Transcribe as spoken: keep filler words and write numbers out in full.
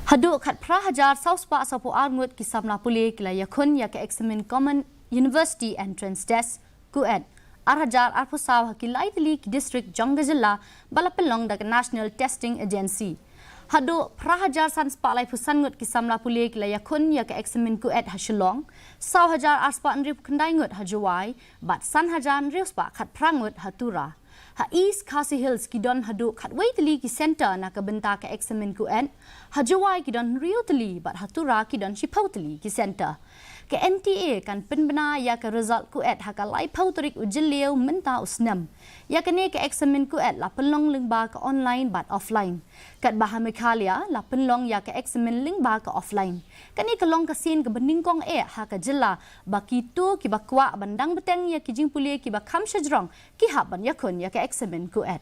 Haduh khatphra hajar saw spah sawphew ar ngut ki samla pule ki la ïakhun ïa ka eksamin Common University Entrance Test, KUET, ar hajar arphew saw ha ki lai tylli ki district jong ka jylla ba la pynlong da ka National Testing Agency. Haduh phra hajar san spah laiphew san ngut ki samla pule ki la ïakhun ïa ka eksamin KUET ha Shillong, saw hajar ar spah hynriewphew khyndai ngut ha Jowai, bad san hajar hynriew spah khatphra ngut ha Tura. Ha East Khasi Hills ki don haduh khatwei tylli ki centre na ka bynta ka eksamin KUET, ha Jowai ki don hynriew tylli bad ha Tura ki don shiphew tylli ki centre. Ka N T A kan pynbna ïa ka result KUET ha ka laiphew tarik u Jylliew mynta u snem. Ïa kane ka eksamin KUET la pynlong lyngba ka online bad offline. Katba ha Meghalaya la pynlong ïa ka eksamin lyngba ka offline. Kane ka long ka sien kaba nyngkong eh ha ka jylla ba kito kiba kwah ban dang bteng ïa ki jingpule kiba kham shajrong ki hap ban ïakhun ïa ka eksamin KUET.